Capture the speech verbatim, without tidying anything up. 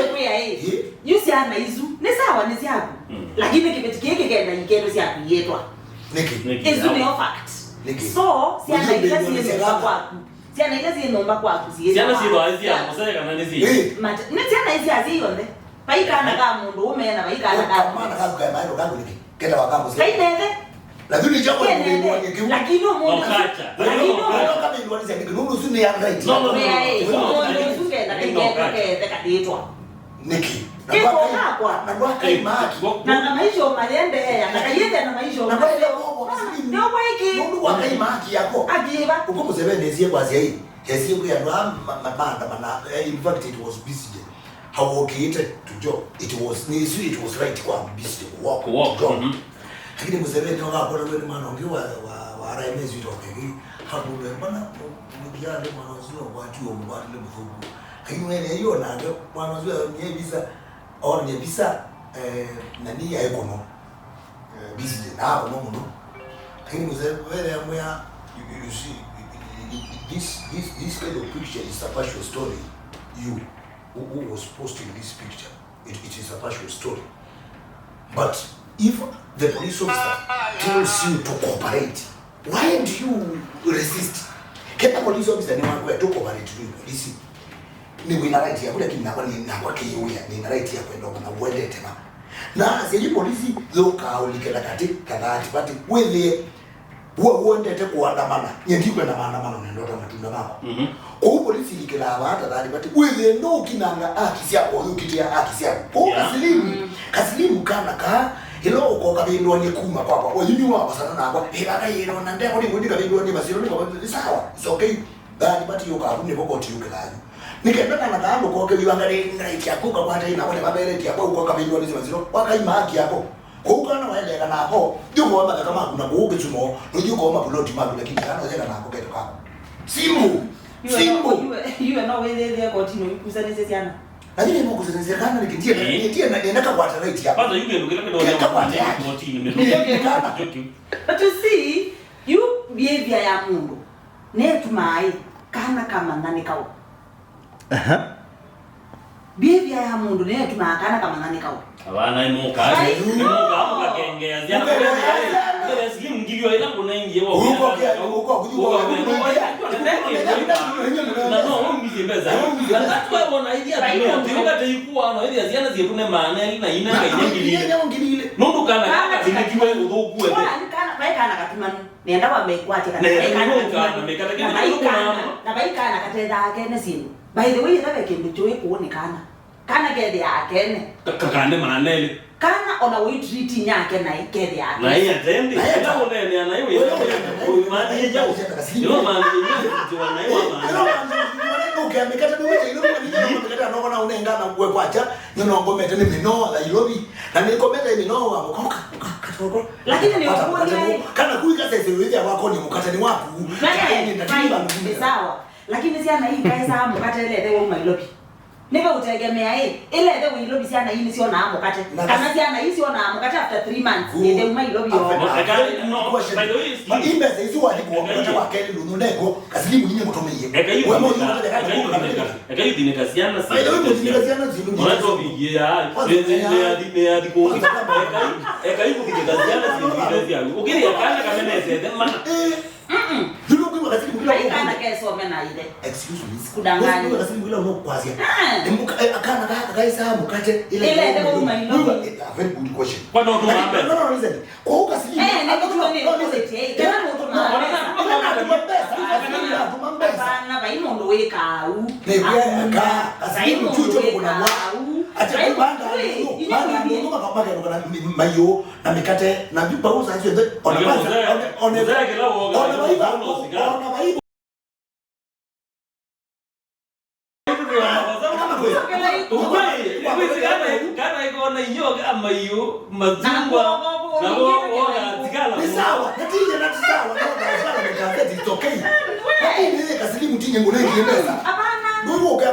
Kwĩa ĩ, yu syana isu nĩ sawa, nĩ syaku. Mm. Lakini kĩveti kĩĩ kĩkenda ikendo syaku iĩtwa. Nĩkĩ? Nĩkĩ? Isu nĩyo fact. Nĩkĩ? So, syana ila syĩ nyũmba kwaku. Syana ila syĩ nyũmba kwaku syĩ. Syana syĩthwa isi ya mũsee kana nĩ syĩ? Ĩ. Mate, nĩ syana isi ya syĩ yonthe. Vai kana ka mũndũ ũme na vai kana ka kamwana kaku kaĩ maĩlo kaku nĩkĩ? Kenda waka mũsee. Vai nethe. Lakini chako ni kwa kiu. Lakini ũmũndũ ũsu, lakini ũmũndũ ũsu kenda kekeka kethe katĩtwa. Nĩkĩ? Na kĩko ndwakai-, nakwa. Na ndwakai maaki. Na, na maisha ũmayendeea, na kayĩthĩa na maisha ũmayendeea. Nĩ ũkwĩki. Nũndũ wakai maaki yako. Akiva. Uko Museveni esie kwa siai. Esie kwa andũ a ma-, ma-, maandamana. Eh, in fact, it was busy. Hawokĩte to job. It was, nĩsĩ it was right kwa busy walk. Walk, to job. Mhm. Lakini Museveni akakwatwa nĩ mwana ũngĩ wa, wa, wa R M S wĩtawa Kegi. Hakumbĩ, mbona mũthiale mwana ũsu ũkwatiwe mũkwatĩle mũthũku? Lakini wene hiyo nake, mwana ũsu aonye visa, aonye visa, eh, nani yaĩ kũno. Eh, busy, na kũno mũno. Lakini Museveni amwĩa, you, you, you see, this, this, this kind of picture is a partial story. You, who, who was posting this picture? It, it is a partial story. But if the police officer tells you to cooperate, why do you resist? Kenda police officer nĩwakwĩa to cooperate nĩ polisi, nĩ wĩna right yaku, lakini nakwa nĩ, nakwa kĩwĩa nĩna right ya kwenda ũmanya ũendete va. Na asya yu polisi yũkaa ũlikĩla katĩ, kathaati vati, wĩthĩe W'o ũendete kũandamana, nyie ndikwenda maandamano, nenda ũta matunda makwa. Mhm. Kwoou polisi ilikĩlaa vaa ta thali vati, wĩthĩe ndũũkinanga haki syakwa, ũyũkitĩa haki syaku. Kwoou, yeah, Kasilimu, mm, Kasilimu kana kaa, ĩla ũkokavĩndũa nĩ kuma kwakwa, oyuni wakosana nakwa, ĩvaka yĩĩlona ndeko nĩ ngũthi kavĩndũa nĩ masilo nĩ kavĩndũa, nĩ sawa, it's okay. Thali vati yũkaa vu nĩvo koti yũkĩlaa yu. Nĩ kenda kana kaa ndũkoke wĩwanga nĩ right yaku ũkakwata ĩna vale vaveretie akwa ũkokavĩndũa nĩ masilo, wakaima haki yako. Kwoou kana waeleeka nako, thiĩ ũkoe mathaka maku na kũu Kisumo, nũthiĩ ũkoe mapuloti maku, lakini kana ũyenda nako keto kaku. Simple. Simple. Iwe no wĩthĩthĩe kotini ũikusanĩsye syana. Lakini nĩmũkusanĩsya kana nĩkĩ ndiye na, eh, ndiye na, ndiye na kakwata right yako. Kwanza yu kĩndũ kĩla kĩtonya kakwata yake kotini mĩtũkĩ. Nĩkyo kĩndũ. But you see, you behavior ya mũndũ, nĩtumaa ĩ, kana kamanya nĩ kaũ. Aha. Behavior ya mũndũ nĩyo ĩtumaa kana kamanya nĩ kaũ. Avana nĩmokaa. Ai, nĩmokaa mũkakengea syana. Mũkakengea syana. Mbele silimu ngilio ĩla kũnengie wa ũkokea, ũkokea, ũkokea. Na no ũmithie mbesa. Na that's why wona ithia tũmĩo tĩũka tĩikuwa no ithia syana syĩtu nĩ maana elĩ na ina ngai nĩ ngili. Nũndũ kana katilikĩwe ũthũku wethe. Kana, vai kana katumanu. Nenda wambe kwatya kana. Na vaikana, na vaikana katethaa kene syĩndũ. By the way, ĩla ve kĩndũ kyũĩ kũũ nĩ kana. Kana kethĩaa kene. Ka-, kakane maana elĩ. Kana ona ũitreat inyake naĩ kethĩaa kene. Na iya tendi. Ĩla ũneenea naĩ wĩ. Ũyũ maana ĩyo. Ĩno maana ĩyo. Ndio naĩ wa maana. Ĩno maana ĩyo. Ũkĩa mĩkate nĩ wĩte ĩno maana ĩyo. Mĩkate anokona ũnengana kwe kwacha. Nĩ nongomete nĩ mĩnoo Nairobi. Na nĩkomete mĩnoo wa mũkoka. Katoko. Lakini nĩ ũkũlya ĩ. Kana kuika sese wĩthĩa wako nĩ mũkate nĩ waku. Na ĩ, nĩ sawa. Lakini syana ii kaĩsaa mũkate ĩla ĩthe wauma Nairobi. Nĩve ũtegemea ĩ, ĩla ĩthe wĩ Nairobi syana ii nĩsyonaa mũkate. Kana syana ii syonaa mũkate after three months, ĩthe uma Nairobi yoo. Ĩmbesa isu wathi kũwa mũkate wa kelĩ lũnyũ neko, kasilimu ninye mũtũmĩie. Eka yu thinika, eka yu thinika, eka yu thinika syana. By the way, mũthinika syana syĩndũ. Ona topic ya, nĩ, nĩ, nĩ yathi, nĩ yathi kũngĩ. Eka yu, eka yu kũthinika syana syĩndũ. Ũkĩrĩa kana kamenete, the mana. Eh. Mm-mm. Ndio kwa kasilimu kila. Vai kana kesome na ithe. Excuse me. Kudanganya. Wewe kasilimu kila unakwazia. Ah. Emuka, eh, akana kaka kaisa mukate ile. Ile ile kwa mailo. A very good question. Kwa ndo tumambe. No, no, no, listen. Kwa uka silimu. Eh, ndio tu ni opposite. Kana ndo tumambe. Kana tumambe. Kana tumambe. Bana, vai mondo weka au. Ne kwa ka kasilimu chucho kuna wa. Acha kubanda. Banda ndio kama kama mayo. Na mĩkate, na mbi-, mbau saa syonthe, ona kwanza, ona, ona, ona vaiva, ona vaiva. Ni sawa, na tiye na ti sawa, no, na sawa, na gazeti, it's okay. Lakini ile kasilimu tinye ngũnengie mbesa. Hapana. Ndio